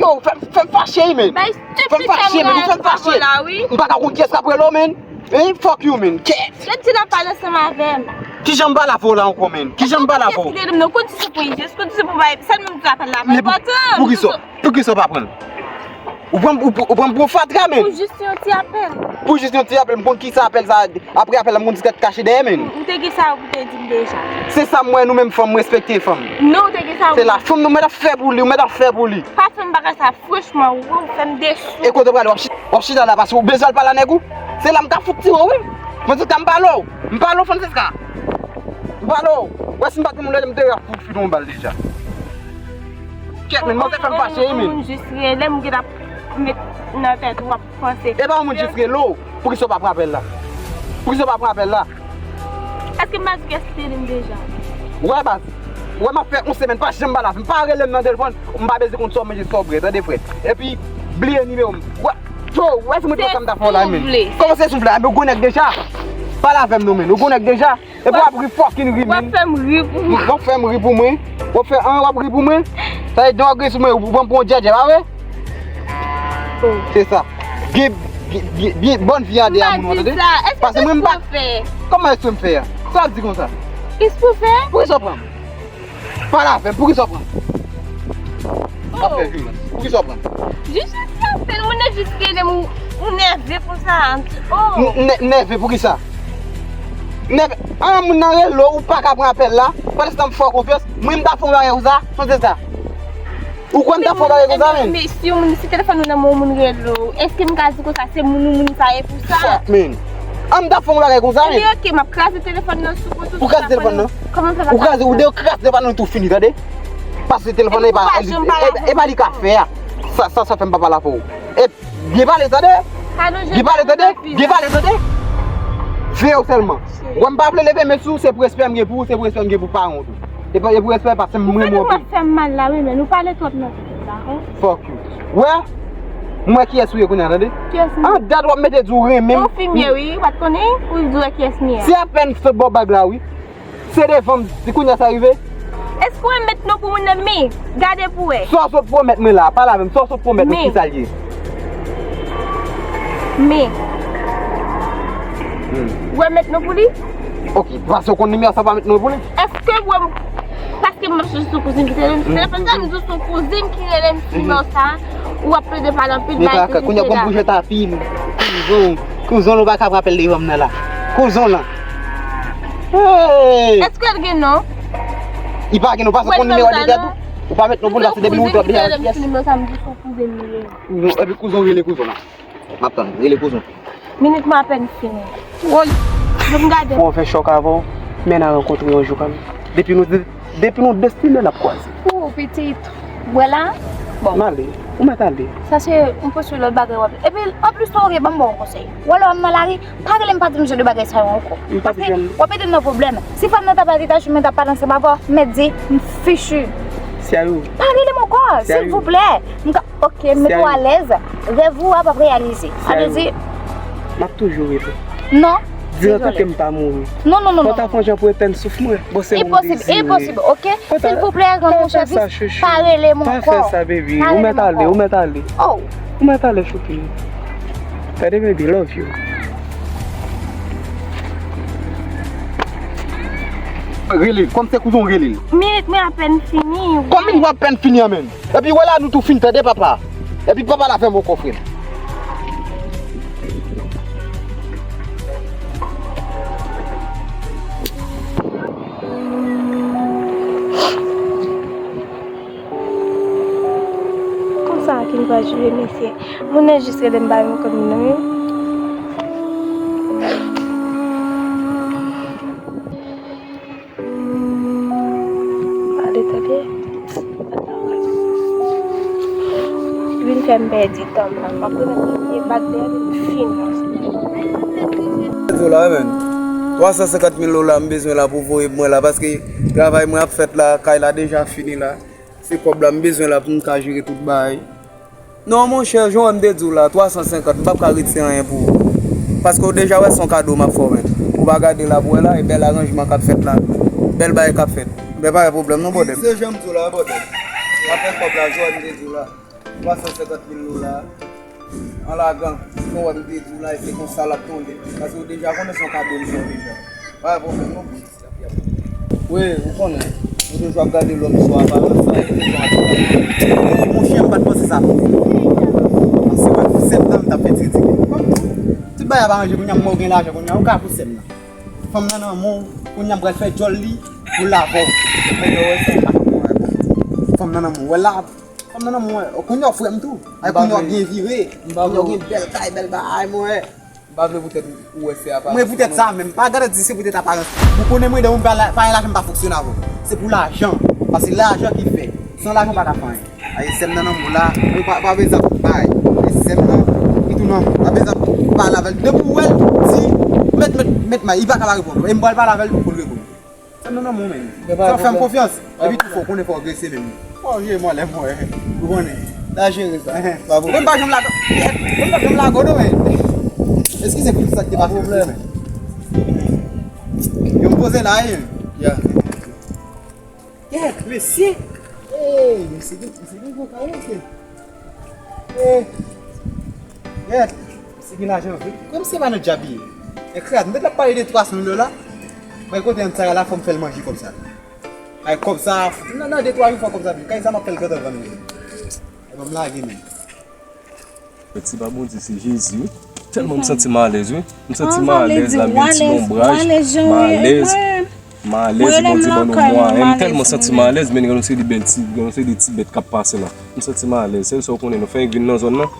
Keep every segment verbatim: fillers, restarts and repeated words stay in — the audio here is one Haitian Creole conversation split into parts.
Oh, fè, fè m fache, wi, men. Fè m fache, men. Fè m fache. M pa ka konn kiyès k ap rele w, men. Hein, fuck you, men. Kèt. Lè di l ap pale ansanm avè m. Kijan m pale avè w la ankò, men? Kijan m pale avè w? Èske w konn kiyès ki rele m nan? Ou konn si se pou ijis, ou konn si se pou bay. Sèlman m di apèl la pa enpòtan. Poukisa? Poukisa w pa pran l? Ou pran, ou, ou pran m pou yon fatra, men. Pou jis yon ti apèl. Pou jis yon ti apèl, m konn kisa apèl sa, apre apèl la, m konn sa k kache dèyè, men. Ou te gen sa pou te di m deja. Se sa m wè, nou menm fanm, respekte fanm. Non, ou te gen sa. Se la fanm nou mèt ap fè pou li, ou mèt ap fè pou li. Pa fè m bagay sa, franchman, ou fè m desi. E kote w prale, w ap chi-, w ap chita la, paske ou bezwen al pale a nèg ou? Se la m ka fout tire w, wi. Francisca, m pale w. M pale w, Francisca. M pale w. Wè si m pa t gen moun lè m te fout file yon bal deja. Kèt, men, manzè fè m fache, wi, men. Yon moun jis rele m, m gen ap met nan tèt ou, w ap panse. E pa yon moun jis rele w, poukisa w pa pran apèl la? Poukisa w pa pran apèl la? Èske m pa di w kiyès ki te rele m deja? Wè, baz. Wè, m ap fè yon semèn, pa janm pale avè m. Pa rele m nan telefòn, m pa bezwen konn sa w manje, sa w bwè, tande, frè. Epi, bliye nimewo m. Wè, yo, wè, se mwen sa m ta fè w la, men. Kòman se soufle? A, men, ou gwo nèg deja. Pale avè m non, men. Ou gwo nèg deja. Epi w ap ri fucking ri, men. W ap fè m ri pou mwen. W ap fè m ri pou mwen. W ap fè an, w ap ri pou mwen. Sa vle di w ap ri sou mwen, ou pran m pou yon djèdjè, pa vre? Oh. Se sa. Byen, byen, byen, byen, bòn vi a de a moun, tande? Paske mwen m pa. Kòman èske m fè a? Sa w ap di konsa? Kisa pou fè? Poukisa w pran m? Pale avè m, poukisa w pran m? W ap fè vyolans. Poukisa w pran m? Jis yon ti apèl, moun nan jis rele m, ou, ou nève konsa. Oh. N-, nè-, nève poukisa? Nève, an moun nan rele w, ou pa ka pran apèl la, pandan se tan m fè w konfyans, mwen m ta fè yon bagay konsa, sonje sa. Ou kwè m ta fè yon bagay konsa, men? Men si yon moun, si telefòn ou nan men yon moun rele w, èske m ka di konsa se moun ou moun sa ye pou sa? Fuck, men. An m ta fè yon bagay konsa, men. Ebyen, oke, m ap kraze telefòn nan sou kont ou. Ou kraze telefòn nan? Kòman sa va kraze? Ou kraze, ou de kraze telefòn nan tou fini, tande? Paske telefòn nan e pa, e pa li ka fè a. Sa, sa, sa fè m pa pale avè w. E, byen pale, tande? Byen pale, tande? Byen pale, tande? Veye w sèlman. Wè m pa vle leve men sou, se pou respè m gen pou ou, se pou respè m gen pou paran w tou. E pa, e pou respè, paske m renmen w anpil. Ou fè m mal la, wi, men nou pale twòp nan tout la, hein? Fuck you. Wè, m wè kiyès ou ye kounye a, tande? Kiyès m ye? An dat w ap mete di w renmen m. Ou fimye, wi, ou pa t konnen, ou di w wè kiyès m ye a. Se apèn sot bò bag la, wi. Se devan m, si kounye a sa rive. Èske w met non pou moun nan, men? Gade pou wè. Sa w sot pwomèt mwen la, pale avè m, sa w sot pwomèt mwen, kisa l ye? Men. Hmm. Ou wè met non pou li? Ok, paske w konn nimewo sa pa met non pou li. Èske w wè m, paske m ap chèche sou kouzin ki te rele m sou telefòn sa, m di w se yon kouzin ki rele m sou nimewo sa, ou ap plede pale anpil bagay. Kounye a konn bouje tapi, kouzon, kouzon nou pa ka pran apèl devan m nan la. Kouzon nan. Hey! Èske l gen non? Li pa gen non, paske w konn nimewo de tèt ou. Ou pa met non pou l, paske depi nou twòp deja. Nimewo sa m di se yon kouzin li ye. Kouzon, epi kouzon rele kouzon nan. M ap tann, rele kouzon. Minit mwen apèn fini. Woy! Bon, m gade. Fò w fè chòk avè w, men n a rankontre yon jou kanmenm. Depi nou de-, depi nou destine, n ap kwaze. Ou pitit, wè la? Bon. M ale, ou mèt ale. Sa se yon posib lòt bagay w ap. Epi, anplis, ou gen ban m ba w konsèy. Wè lè w ap nan lari, pa rele m, pa di m jan de bagay sa yo ankò. M p ap janm. Paske w ap ede m nan pwoblèm. Si fanm nan t ap aritaj, mwen t ap pale ansanm avè w, mèt di, m fichu. Sérieux? Pa rele m ankò, silvouplè. M ka, ok, m met ou alèz. Rèv ou a p ap reyalize. Sa vle di. M ap toujou rele. Non. Diran tanke m pa mouri. Non, non, non, non. Fò w ta fè yon jan pou etèn souf mwen. Bon, se mwen ou dezire. Enposib, enposib, ok? Silvouplè, rann mwen sèvis. Pa rele m ankò. Pa fè sa, baby. Ou mèt ale, ou mèt ale. Oh. Ou mèt ale, choupi. Tande, baby, love you. Rele l, kòm se kouzon, rele l. Minit mwen apèn fini, wi. Kòm minit w apèn fini an, menm? Epi wè la, nou tou fin, tande, papa. Epi pa pale avè m ankò, frè m. Konsa ki m pral jwe, mesye. Moun nan jis rele m pa menm konn non, wi. Gade, tande. Vin fè m pèdi tan m nan. M ap remèt yon vye bag dèyè m, m fin. Dola, men. Twa san senkant mil dola m bezwen la pou voye pou mwen la, paske travay mwen ap fèt la, kay la deja fini la. Se kòb la m bezwen la pou m ka jere tout bagay. Non, monchè, jan w wè m te di w la, twa san senkant, m p ap ka retire anyen pou ou. Paske w deja wè se yon kado m ap fè w, men. Ou pa gade la pou wè la, e bèl aranjman k ap fèt la. Bèl bagay k ap fèt. Men pa gen pwoblèm non, brother. Se jan m di w la, brother. W ap fè kòb la, jan w wè m te di w la. Twa san senkant mil dola. An lagan, jan w wè m te di w la, e se konsa l ap tonbe. Paske w deja konnen se yon kado m fè w deja. Pa gen pwoblèm non. Wi, ou konnen, nou toujou ap gade lòm sou aparans, sa e toujou ap gade. Monchè, m pa t panse sa pou ou. Paske wè, pou sèt tan m t ap fè ti kritike. Tout bagay ap aranje kounye a, m wè w gen lajan kounye a, ou ka pou sèt lan. Fanm nan nan men w, kounye a m pral fè djòl li pou l avè w. Kounye a w wè sa, m pa t ap wè. Fanm nan nan men w, wè la, fanm nan nan men w, wè. Kounye a w frè m tou. Ay, kounye a w byen vire. Kounye a w gen bèl kay, bèl bagay, mwen. M pa vle poutèt ou wè se aparans. Mwen poutèt sa menm, pa gade di se poutèt aparans. Ou konnen mwen, de moun pa la- pa gen lajan m pa fonksyone avè w. Se pou lajan. Paske lajan ki fè. San lajan ou pa ka fè anyen. Ay, sè m nan nan men w la, ou pa, pa bezwen ap bay. E sè m nan, li tou nan men w. Pa bezwen ap pale avè l. Depi w wè l, di, mèt, mèt, mèt may, li pa ka pa reponn ou. E m pral pale avè l pou l reponn ou. Sa nan nan men w menm. Fè w fè m konfyans. Epi tou fò w konnen fò w agrese menm. Fò w vye mwen lè mwen. Ou konnen. N a jere sa. Mwen pa janm lage. Mwen pa janm lage w non men. Eskize pou sa ki te pase. Yo m poze la e. Ya. Kèt, mesye. Ey, mesye, mesye gen gwo kay mesye. Ey. Kèt, mesye gen lajan vre. Kòm se pa nan djab li ye. Ekrad, m te t ap pale de twa san mil dola. Bay kote an sa la, fò m fè l manje kòb sa. Ay, kòb sa, nan, nan de twa jou fò kòb sa vin. Kay sa m ap fè l gentan vann li. E ban m lage men. Mèsi ba Bondye, se Jezi wi. Tèlman m santi m alèz wi. M santi m alèz la, m gen ti lonbraj. M alèz. M alèz, Bondye ban nou mwayen. M tèlman santi m alèz, men gen yon seri de bèl ti, gen yon seri de ti bèt k ap pase la. M santi m alèz. Sèl sa w konnen, nou fenk vin nan zòn nan.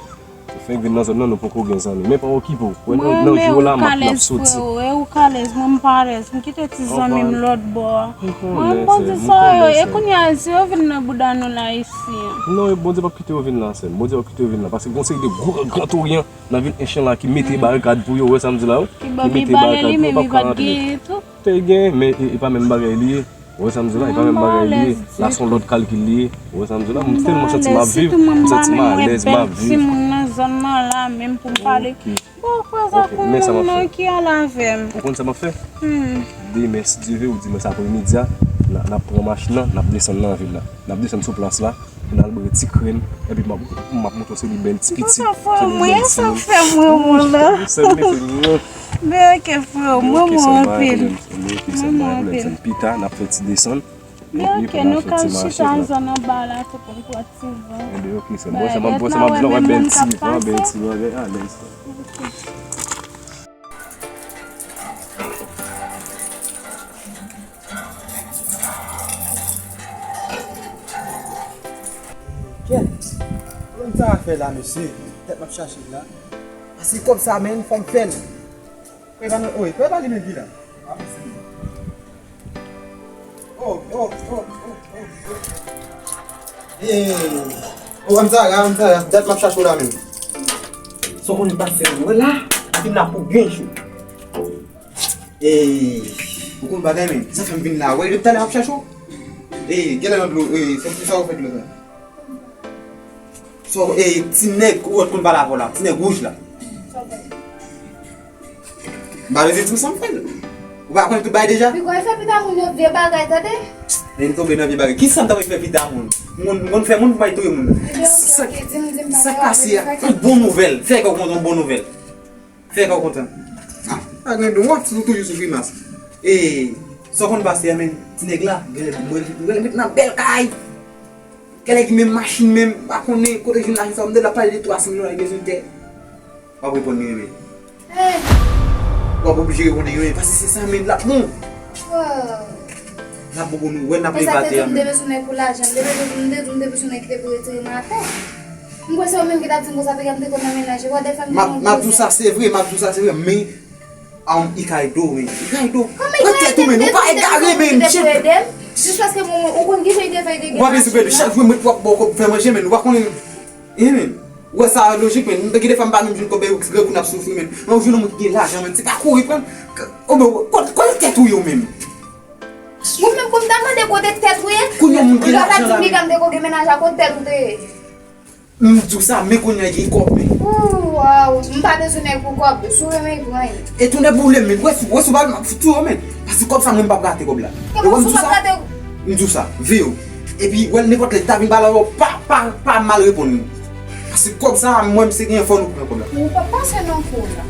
Fenk vin nan zòn nan, nou poko gen zanmi. Men pa okipe w. Wè nan, nan jou la, m ap, m ap soti. E ou k alèz, mwen m pa alèz. M kite ti zanmi m lòt bò a. Mwen m bon di sa yo, e kounye a, si yo vin nan bouda nou la isi an. Non, e Bondye p ap kite yo vin la, sè m. Bondye p ap kite yo vin la. Paske gon seri de gwo gran tou yen nan vil Enchen la ki mete barikad pou yo, ou wè sa m di la, wi. Ki mete barikad pou yo, p ap ka rantre. Te gen, men e, e pa menm bagay li ye. Ou wè sa m di la, e pa menm bagay li ye. La se yon lòt kalkil li ye. Ou wè sa m di la, m tèlman santi m ap viv, m santi m alèz, m ap viv. Timoun nan zòn nan la, menm pou m pale. Bon, frè sa konnen non ki al avè m. Ou konn sa m ap fè? Demen, si Dye ve, ou dimanch apremidi a, n a, n ap pran machin nan, n ap desann nan vil la. N ap desann sou plas la. Pou n al bwè ti krèm, epi m ap, m ap montre w se li bèl ti pitit, se li bèl timoun. Sa fè mwen, sa fè mwen, mwen la. Sè m mete mwen. Men oke, frè, mwen, mwen anpil. Mwen, mwen anpil. Pita, n ap fè ti desann. Men oke, nou ka al chita zòn anba la tou pou n pran ti van. Enben, oke, sè m. Bon, sè m ap, bon, sè m ap di nou wè bèl ti van, bèl ti van, alèz. Kèt! Kòman sa a fè la, mesye? Tèt m ap chaje la. Pase kòb sa, men, fò m fè l. Frè pa nou, oy, frè pa li menm ki la. Oh, oh, oh, oh, oh, oh. Hey. Oh, Amzara, Amzara, dat m ap chache w la menm. Sa w konnen pa fè, wè la, vin la pou gen jou. Hey, ou konn bagay menm, sa fè m vin la, wè, depi talè m ap chache w. Hey, genlè nan dlo, hey, sa, sa w fè dlo sa? So, e, ti nèg ou wè konn pale avè w la, ti nèg wouj la. M pa bezwen di w sa m fè l. Ou pa konnen tout bagay deja? Piga w fè pita moun yo vye bagay, tande? Men m tonbe nan vye bagay. Kisa m ta pral fè pita moun? M konn, m konn fè moun pou m al touye moun. Sa, sa k pase a, yon bon nouvèl. Fè kè w kontan, yon bon nouvèl. Fè kè w kontan. Ah, pa gen dwa, si w toujou sou grimas. E, sa w konn pase a, men, ti nèg la, genlè mwen, mwen met nan bèl kay. Genlè ki menm machin menm, m pa konnen kote l jwenn lajan sa, m tande l ap pale de twa san mil dola, li bezwen tè. W ap reponn li renmen. W ap oblije reponn li renmen, paske se sa menm l ap bon. N ap bon pou nou, wè n ap leve atè a menm. M te bezwen nèg pou lajan, m te bezwen, m te, m te bezwen nèg ki te pou retire m atè. M kwè se ou menm ki t ap di m konsa, piga m te konn nan mennaj, w ap defèm. M ap, m ap di w sa, se vre, m ap di w sa, se vre, men, um, Ikaido, men, Ikaido, pran tèt ou, men, ou pa egare, men, jis paske mwen, ou konn ki jan li te fè, li te gen machin nan. Ou pa bezwen pèdi, chak jou mwen t ap ba w kòb fè manje, men, ou pa konnen, e, men, ou wè sa lojik, men, gen de fwa m pa menm jwenn kòb, e grangou n ap soufri, men, men, ou jwenn yon moun ki gen lajan, men, se pa kouri pran, o, men, kote, kote tèt ou yo menm? Mwen menm pou m ta mande kote tèt ou ye. Kounye a moun gen lajan la, men. Lè w ta di m piga m te ko gen mennaj la, kote tèt ou te ye? M di w sa, men kounye a gen kòb, men. Ooh, waw, m pa bezwen nèg pou kòb, si w renmen, pran l. E tou nèg boule, men, wè si, wè si w pa, m ap fouti w, men. Paske kòb sa, mwen, m p ap rate kòb la. Kòman si w p ap rate? M di w sa, veye w. Epi, wè, nenpòt lè, li ta vin pale avè w, pa, pa, pa mal reponn li. Se kòb sa a, mwen, m se genyen fò nou pran kòb la. Ou p ap pase non kou la.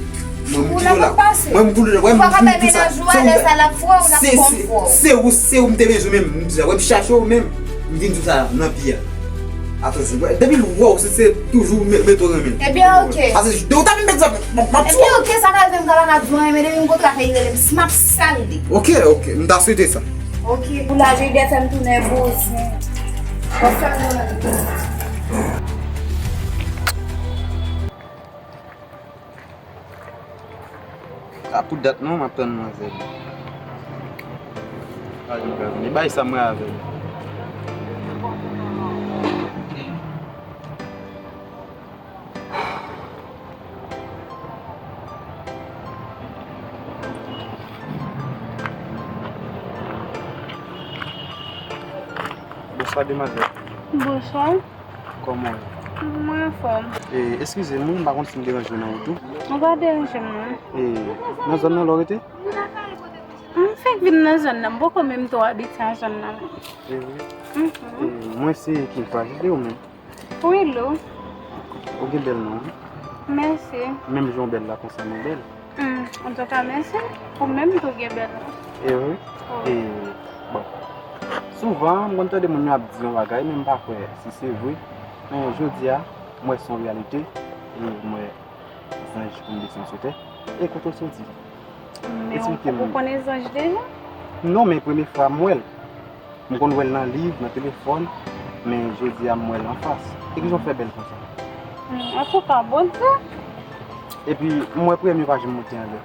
Mwen, m di nou la. Mwen, m di nou la. Ou pa ka bay menaj ou a lè sa l ap fre w, l ap fon fre w. Se ou, se ou m te bezwen menm. M di sa, wè, m chache w menm. M vin di w sa nan pi a. Atansyon, depi l wè w, se, se toujou mete w renmen. Ebyen, oke. Paske ou ta vin mete sa, m ap tiye w. Ebyen, oke, sa ka rive m ka pa ka di w anyen, men depi m kontre ak li, li rele m, m ap salye. Oke, oke, m ta swete sa. Oke, pou lajide fè m tounen bouzen. Bon, fè m tounen bouzen. A pou dat non, m ap tann manzè. Ay, m pa vini. Bay sa mwen avè l. Bonswa, demwazèl. Bonswa. Kòman w ye? Mwen anfòm. E, eskize m, wi, m pa konn si m deranje w nan wout ou. Ou pa deranje m, non. E, nan zòn nan lè w rete? M fèk vin nan zòn nan, m poko menm twò abitye a zòn nan. E wi. Mhm. E, mwen se King Frajide ou menm? Wi, Lou. Ou gen bèl non, wi. Mèsi. Menm jan w bèl la, konsa mwen bèl. Hmm, antouka, mèsi. Ou menm tou gen bèl non. E wi. Wi. E, bon. Souvan, m konn tande moun yo ap di yon bagay, men m pa kwè si se vre. Men jodi a, m wè se yon reyalite, e m wè zanj konn desann sou tè. E kote w soti? Men ou, ou konnen zanj deja? Non, men premye fwa m wè l. M konn wè l nan liv, nan telefòn, men jodi a m wè l anfas. E kijan w fè bèl konsa? Hmm, antouka, Bondye. Epi, m wè priyè m yo pa janm monte anlè.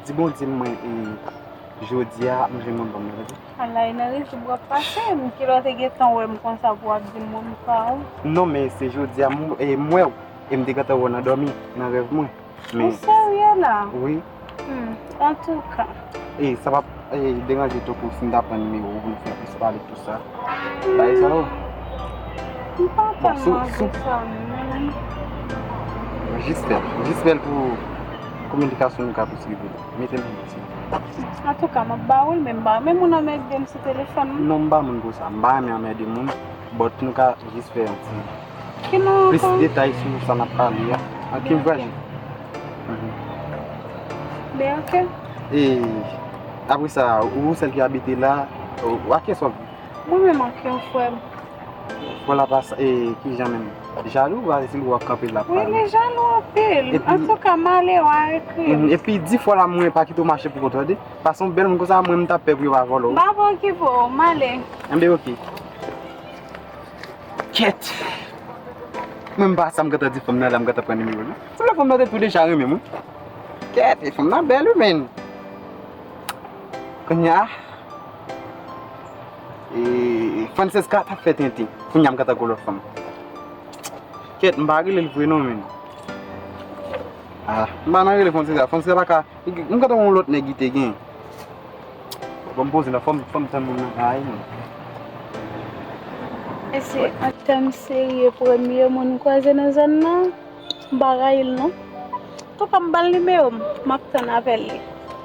Di Bondye mwen, e, jodi a, m jwenn yon nonm, tande. Ala, e nan rejim w ap pase, m kilè w te gentan wè m konsa pou w ap di m mwen m pa w? Non, men se jodi a, m, e, m wè w, e m te gentan wè w nan dòmi, nan rèv mwen. Ou serye la? Wi. Hmm, antouka. E, sa p ap, e, deranje tankou si m ta pran nimewo w pou n fè plis pale tout sa. Bagay sa yo. M pa tèlman vle sa, non. Jis fè l. Jis fè l pou kominikasyon nou ka kontinye. Mete l pou piti. Antouka, m ap ba ou l, men m pa renmen moun anmède m sou telefòn. Non, m pa moun konsa. M pa renmen anmède moun. But nou ka jis fè yon ti plis detay sou sa n ap pale a. An, Kim Frajide. Mhm. Ben, oke. E apre sa, ou sèl ki abite la, ou, ou a kiyès w ap viv? Mwen menm ak yon frè m. Frè w la pa sa, e kijan menm? Jalou, paske si w ap kanpe l ap pale. Wi, li jalou anpil. Antouka, m ale, w a ekri m. Mhm. Epi di frè w la mwen pa kite w mache pou kont ou, tande? Paske yon bèl moun konsa, mwen m t ap pè pou yo pa vòlò. M pa preokipe w, m ale. Enben, oke. Kèt! Mwen m pa sa m gentan di fanm nan la, m gentan pran nimewo l. Sanble fanm nan te tou deja renmen mwen. Kèt, e fanm nan bèl wi, men. Kounye a, e, Francesca t ap fè tenten. Kounye a m gentan gon lòt fanm. Kèt, m pa rele l vre non, men. Ah, m pa nan rele Francesca. Francesca pa ka M gentan wè yon lòt nèg li te gen. Bon, m poze la, fò m, fò m tann moun nan kay mwen. E se an tèm serye, premye moun m kwaze nan zòn nan, m pa rayi l non. Antouka, m ba l nimewo m, m ap tann apèl li.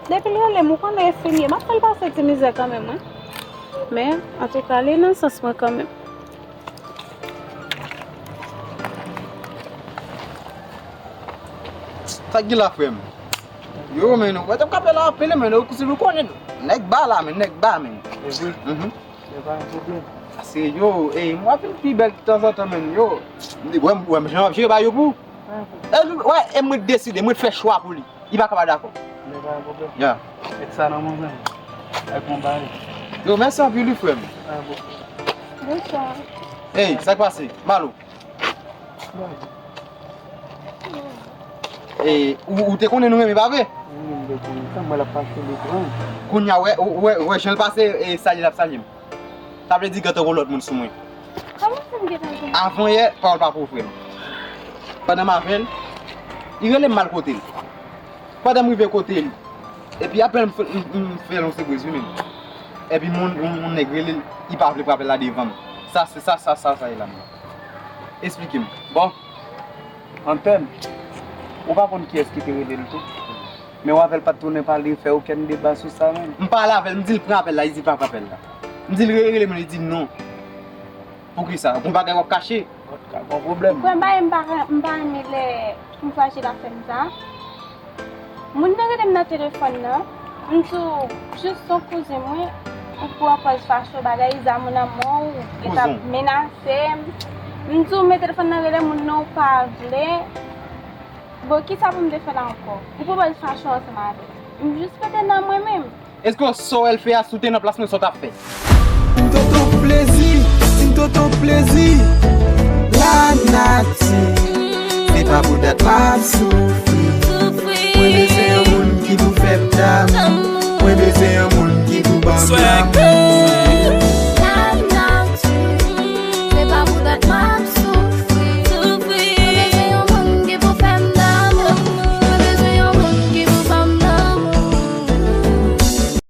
Depi l rele m, ou konnen e fini, m ap fè l pase ti mizè kanmenm, wi. Men, antouka, li nan sans mwen kanmenm. Sa k gen la, frè m? Yo, men, nou, wè, t ap kapè la, apele, men, ou, si nou konnen, nèg ba la, men, nèg ba, men. E vre? Mhm. E pa yon pwoblèm. Paske, yo, e, mwen ap vin pi bèl tanzantan, men, yo. Wè m, wè m, jan m ap jere ba yo pou. E, wè, e mwen deside, mwen fè chwa pou li. Li pa ka pa dakò. Men pa gen pwoblèm. Ya. Met sa nan men w, men. Ak yon bagay. Yo, mèsi anpil, wi, frè m. Ah, bon. Bonswa. Ey, sa k pase? Malo. Bon. E, ou, ou te konnen nou renmen, pa vre? Wi, m te konnen sa, mwen l ap pase lekran. Kounye a, wè, ou, wè, wè, jan l pase, e, salye l ap salye m. Sa vle di gentan gon lòt moun sou mwen. Kòman fè m gentan gon? Avan yè, pawòl pa pou frè m. Pandan m avè l, li rele m m al kote l. Pandan m rive kote l, epi apèl m fè, m, m fè l yon sipriz wi menm. Epi moun, yon, yon nèg rele l, li pa vle pran apèl la devan m. Sa se sa, sa, sa, sa ye la menm. Esplike m. Bon. Antèn, ou pa konn kiyès ki te rele l tou. Men w avè l pa t tounen pale, fè okenn deba sou sa menm. M pale avè l, m di l pran apèl la, li di l pa pran apèl la. M di l rele, rele m, li di non. Poukisa? Gon bagay w ap kache? Ou ka gon pwoblèm. Kwè m pa, m pa, m pa renmen lè m frajil ap fè m sa. Moun nan rele m nan telefòn nan, m di w, jis son kouzen mwen, ou pran pòz fache w, bagay, zam ou nan men w, li t ap menase m. M di w, men telefòn nan rele moun nan, ou pa vle. Bon, kisa pou m te fè la ankò? Ou pran pòz fache w ansanm avè m. M jis pete nan mwen menm. Èske w sa w wè l fè a, si w te nan plas mwen, sa w t ap fè? M tonton plezi, m tonton plezi. Lanati, se pa pou dat m ap soufri.